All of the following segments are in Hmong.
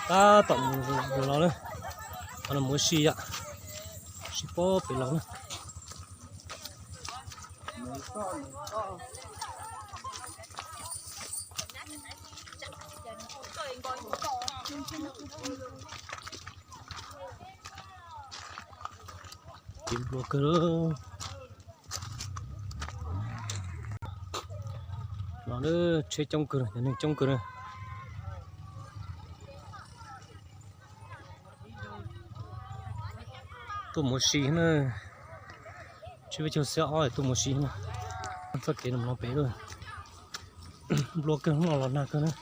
Tab tom mus los na, qhov no mus ua si yom, ua si pob pem los na. Kev nplua kawg. Los na, tsheb coob kawg, cov neeg coob kawg na. Tuaj mus ua si na, tsheb peb caug xya ob tuaj mus ua si na. Txoj kev no pem lawm, nplua kawg, hnub no los nag kawg na.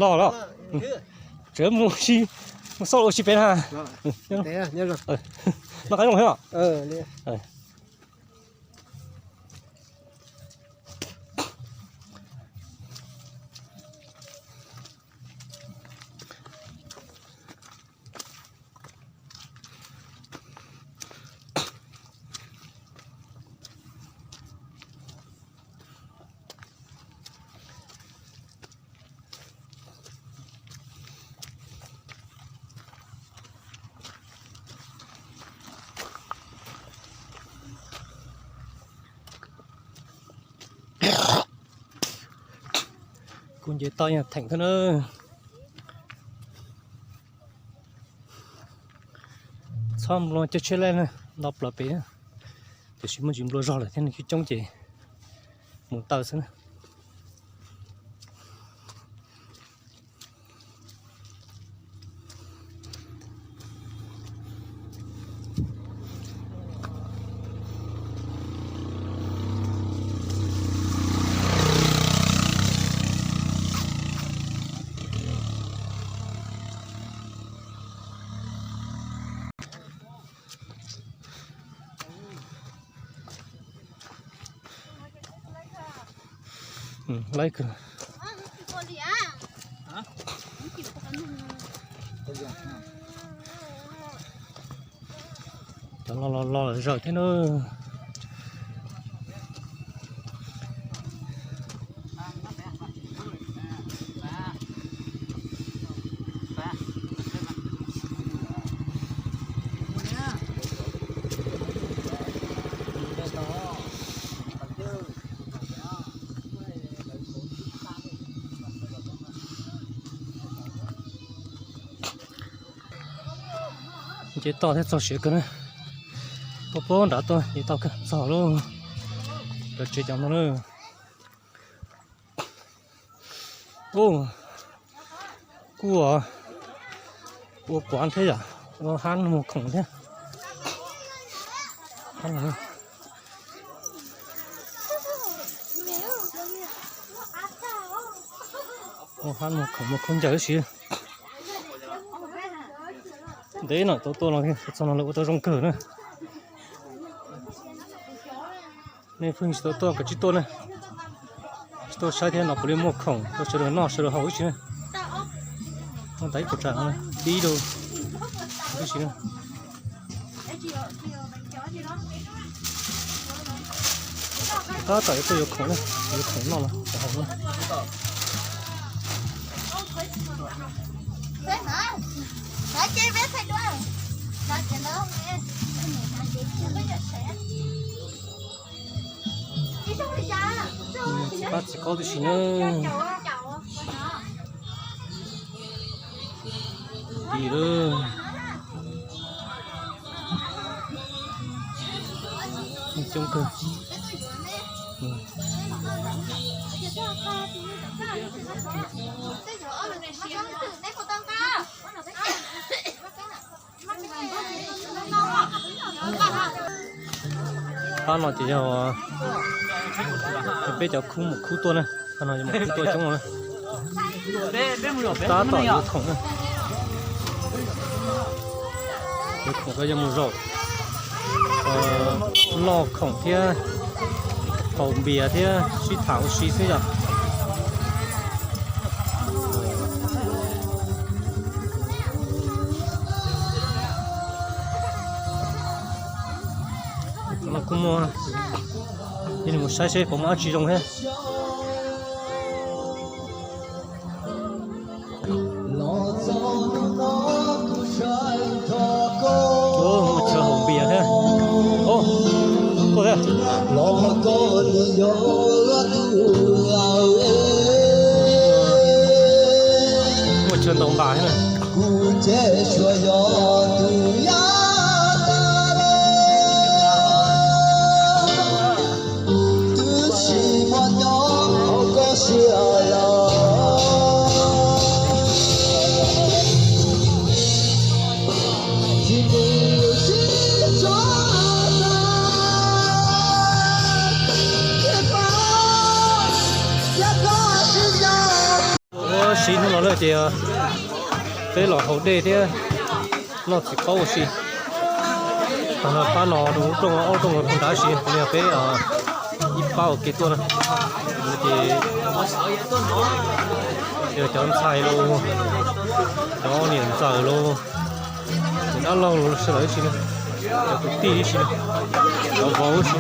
Los los, tseem mus si, mus xauj ua si pem na. Noj qab zoo thiab os. Kuv nce toj yog theem thiab na. Txhob nplua cov tsheb lawm na, nto plaws pem. Tiam sis muaj ntsis nplua zog lawm thiab, neeg coob coob ces mus taw xwb na. Laib kawg. Cov los los los zawm thiab na. Nce toj thiab txog siav kawg na. Puag puag nrad tuaj nce toj kawg txog lub cov tsev cov no na. Ub, kuj ua puav thiab yom, ua hab muag khoom thiab. Ua hab muag khoom muag khaub ncaws ib si. Ntev no tau tuaj los txog no lawv ua tau zoo kawg na. Nej pheej tsis tau tuaj kav tsij tuaj na. Tsis tuaj saib thiab no puav leej muaj khoom rau sawv daws noj sawv daws haus ib si na. Muaj tas ib puas tsam no dib rau ib si na. Tab tom yuav tuaj yuav khoom na, yuav khoom noj los haus na. Txiv pab txiv qaub tib si na. Dim lawm. Coob kawg. Qab no ces yog peb cov khub mus khub tuaj na, qab no yog mus khub tuaj coob no na. Tab tom yuav khoom na. Yuav khoom ko yog mus zaum noj khoom thiab haus npias thiab sib tham ua si xwb yom. Qhov no kuj muaj, mus saib seb puas muaj dab tsi zoo thiab. Muaj chaw haus npias thiab. Tuaj thiab. Muaj chaw ntaus npas thiab. Siv hnub no na ces peb los haus dej thiab noj txiv qaub ua si. Qhov no pab no rau lub rooj, ob rooj puag nrad si, yog peb ib pab ua ke tuaj na. Ces yog cov ntxhais los, cov niam ntxawm los, niam dab laug los sawv daws ib si na, cov kwv tij ib si na, cov vauv ib si.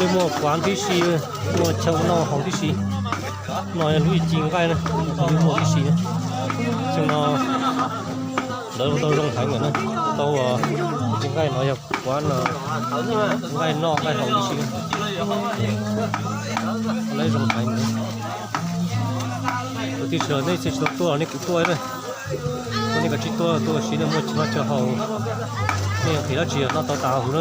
Muaj kuav tib si, muaj chaw noj haus tib si. No yog lub ib ci nqaij na, muaj tib si. Xyoo no lawv tau zoo heev lawm na, tau ci nqaij no yog kuav nqaij noj nqaij haus tib si. Lawv zoo heev. Tus tij sawv nej tsis tau tuaj nej kuj tuaj na. Tuaj nej kav tsij tuaj, tuaj ua si na, muaj chaw noj chaw haus, nej yuav qhia dab tsi noj tau tas huv na.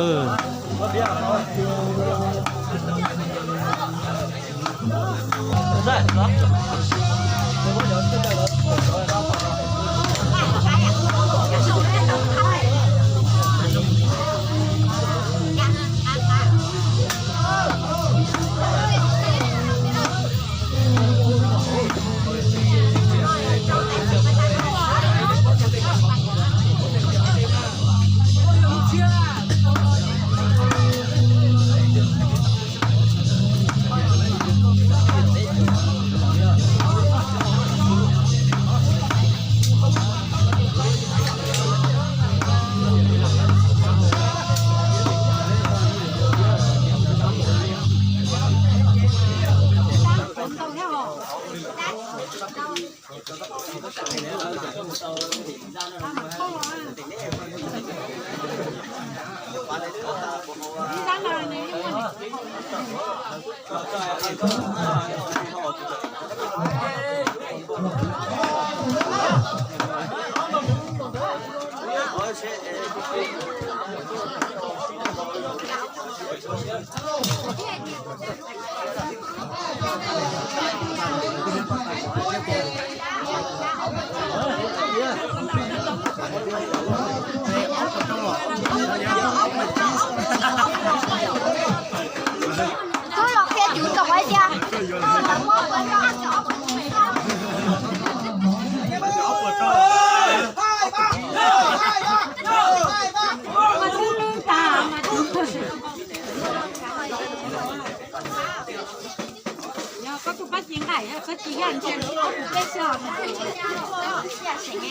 Koj los qhia cuv tom hais tias. Koj tus pab ci nqaij, pab ci yaj ntsia peb xwb.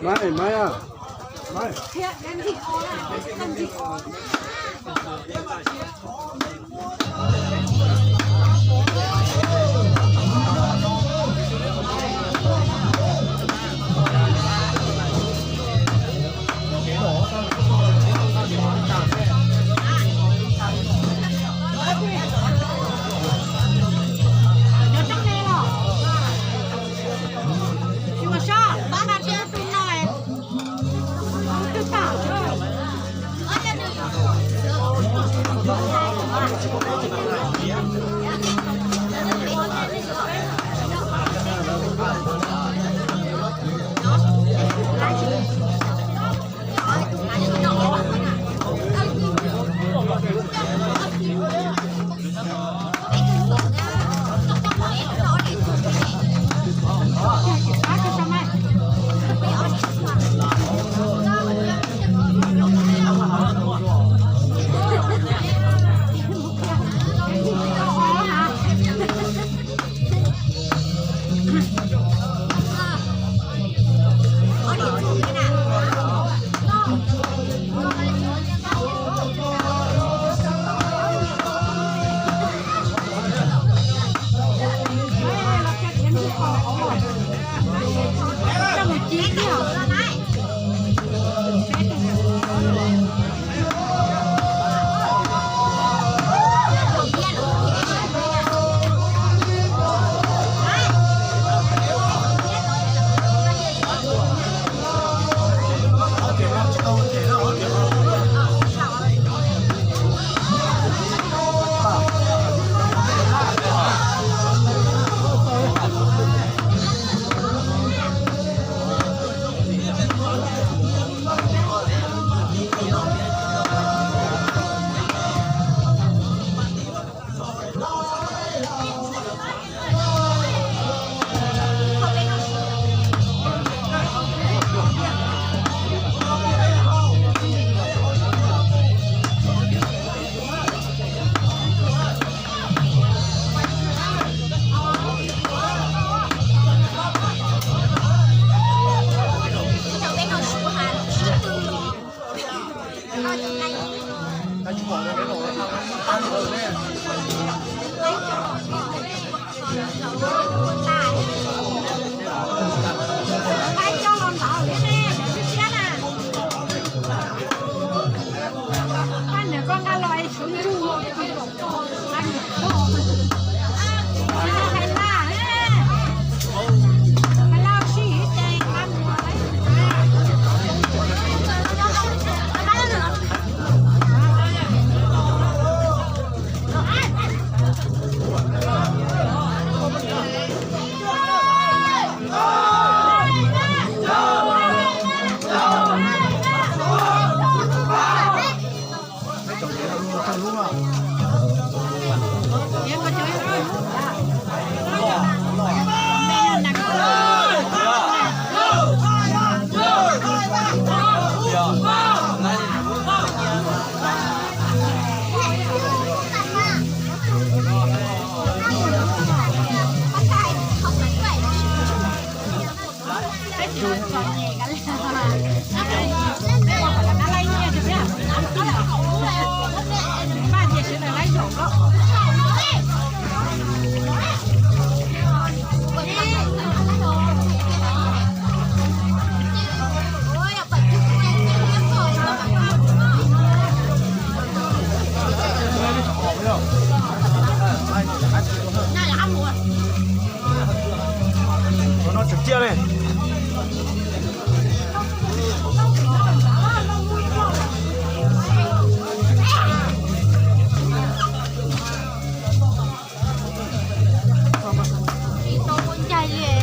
Maiv, maiv a, maiv. No tseem tiaj ne. Tsis tau ua ncaig li.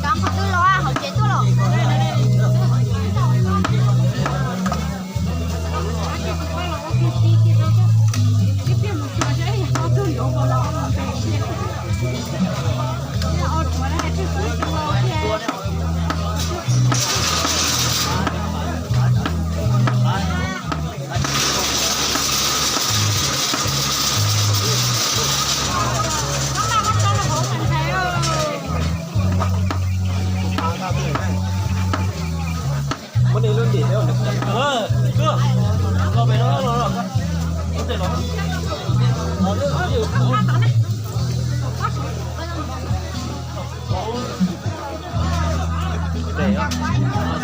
Kav qhov twg los hauv tsev tuaj los?